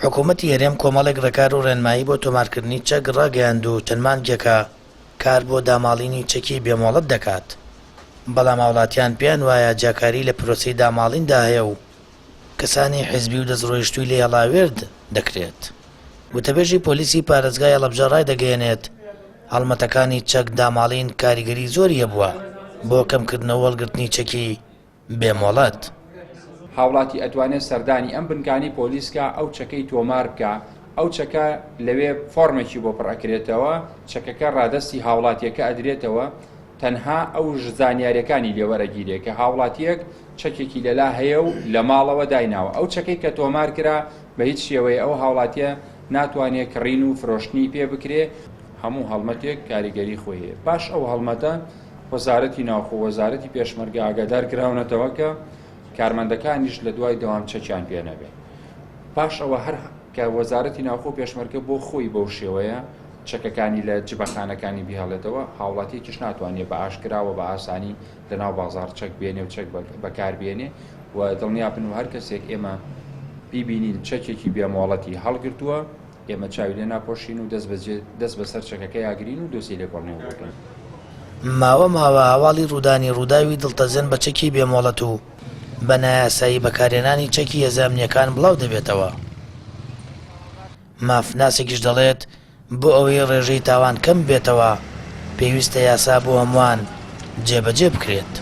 حکوومەتی هەرێم کۆمەڵێک ڕێکار و ڕێنمایی بۆ تۆمارکردنی چەک ڕاگەیاند و چەند مانگێکە کار بۆ داماڵینی چەکی بێ مۆڵەت دەکات، بەڵام هاوڵاتیان پێیان وایە جیاکاری لە پرۆسەی داماڵیندا هەیە و کەسانی حیزبی و دەستڕۆیشتووی لێ هەڵاوێرد دەکرێت. وتەبێژی پۆلیسی پارێزگای هەڵەبجە ڕایدەگەیەنێت، هەڵمەتەکانی چەک داماڵین کاریگەری زۆری هەبووە بۆ کەمکردنەوە و هەڵگرتنی چەکی بێ مۆڵەت. هاوڵاتی ئەتوانێ سەردانی ئەم بنکانەی پۆلیس کا ئەو چەکەی تۆمار بکا ئەو چەکە لەوێ فۆرمێکی بۆ پڕ ئەکرێتەوە چەکەکە ڕادەستی هاوڵاتیەکە ئەدرێتەوە تەنها ئەو زانیاریەکانی لێ وەرەگیرێ کە هاوڵاتیەک چەکێکی لەلا هەیە و لە ماڵەوە دایناوە ئەو چەکەی کە تۆمار کرا بە هیچ شێوەیە ئەو هاوڵاتیە ناتوانێ کڕین و فرۆشتنی پێ بکرێ. هەموو هەڵمەتێک کاریگەری خۆی هەیە پاش ئەو هەڵمەتە وەزارەتی ناوخۆ و وەزارەتی پێشمەرگە ئاگادار کراونەتەوە کە کارمەندەکانیش لە دوای دەوام چەکیان پێ نەبێ. پاش ئەوە هەر کە وەزارەتی ناوخۆ و پێشمەرگە بۆ خۆی بەو شێوەیە چەکەکانی لە جبەخانەکانی بهێڵێتەوە، هاوڵاتیەکیش ناتوانێ بە ئاشکرا و بە ئاسانی لە ناو بازاڕ چەک بێنێ و چەک بەکار بێنێ و دڵنیا بن و هەر کەسێک ئێمە بیبینین چەکێکی بێ مۆڵەتی هەڵگرتووە، ئێمە چاوی لێ ناپۆشین و دەست بەجێ دەست بەسەر چەکەکەیا ئەگرین و دۆسیەی لێکۆڵینەوە بۆ بکەین. ماوە ماوە هەواڵی ڕوودانی ڕووداوی دڵتەزێن بە چەکی بێ مۆڵەت و بە نایاسایی بەکارهێنانی چەکی هێزە ئەمنییەکان بڵاو دەبێتەوە. مافناسێکیش دەڵێت، بۆ ئەوەی ڕێژەی تاوان کەم ببێتەوە، پێویستە یاسا بۆ هەمووان جێبەجێ بکرێت.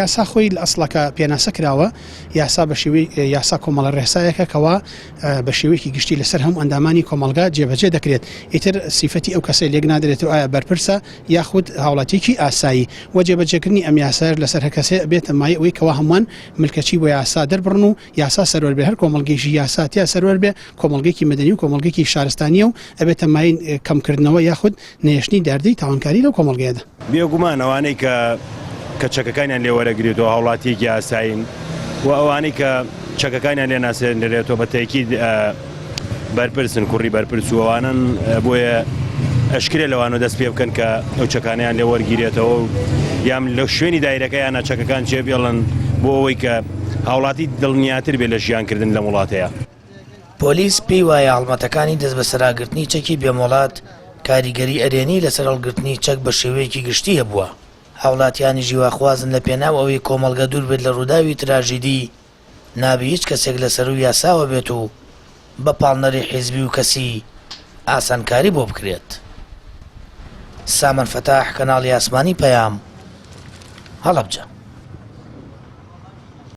یاسا خۆی لە ئەسڵەکە پێناسە کراوە، یاسا بە شێوەی یاسا کۆمەڵە ڕێسایەکە کەوا بە شێوەیەکی گشتی لەسەر هەموو ئەندامانی کۆمەڵگا جێبەجێ دەکرێت، ئیتر سیفەتی ئەو کەسەی لێک نادرێتەوە ئایا بەرپرسە یاخود هاوڵاتیەکی ئاسایی و جێبەجێکردنی ئەم یاسایەش لەسەر هەر کەسێ ئەبێتە مایەی ئەوەی کەوا هەمووان ملکەچی بۆ یاسا دەربڕن و یاسا سەروەر بێ، هەر کۆمەڵگەیەکی یاسا تیا سەروەر بێ کۆمەڵگەیەکی مەدەنی و کۆمەڵگەیەکی شارستانیە و ئەبێتە مایەی کەمکردنەوە یاخود نەهێشتنی دیاردەی تاوانکاری لەو کۆمەڵگەیەدا. بێگومان ئەوانەی کە کە چەکەکانیان لێ وەرەگرێتەوە هاوڵاتیەکی ئاسایین و ئەوانەی کە چەکەکانیان لێ ناسێنرێتەوە بە تەئکید بەرپرسن کوڕی بەرپرس و ئەوانن بۆیە ئەشکرێ لەوانە دەست پێ بکەن کە ئەو چەکانیان لێ وەرگیرێتەوە و یان لە شوێنی دایرەکەیانە چەکەکان جێ بێڵن بۆ ئەوەی کە هاوڵاتی دڵنیاتر بێ لە ژیانکردن لەم وڵاتەیە. پۆلیس پێی وایە هەڵمەتەکانی دەستبەسەراگرتنی چەکی بێ مۆڵەت کاریگەری ئەرێنی لەسەر هەڵگرتنی چەک بە شێوەیەکی گشتی هەبووە، هاوڵاتیانیش هیواخوازن لە پێناو ئەوەی کۆمەڵگە دوور بێت لە ڕووداوی تراژیدی نابێ هیچ کەسێک لە سەروو یاساوە بێت و بە پاڵنەری حیزبی و کەسی ئاسانکاری بۆ بکرێت. سامان فەتاح، کەناڵی ئاسمانی پەیام، هەڵەبجە.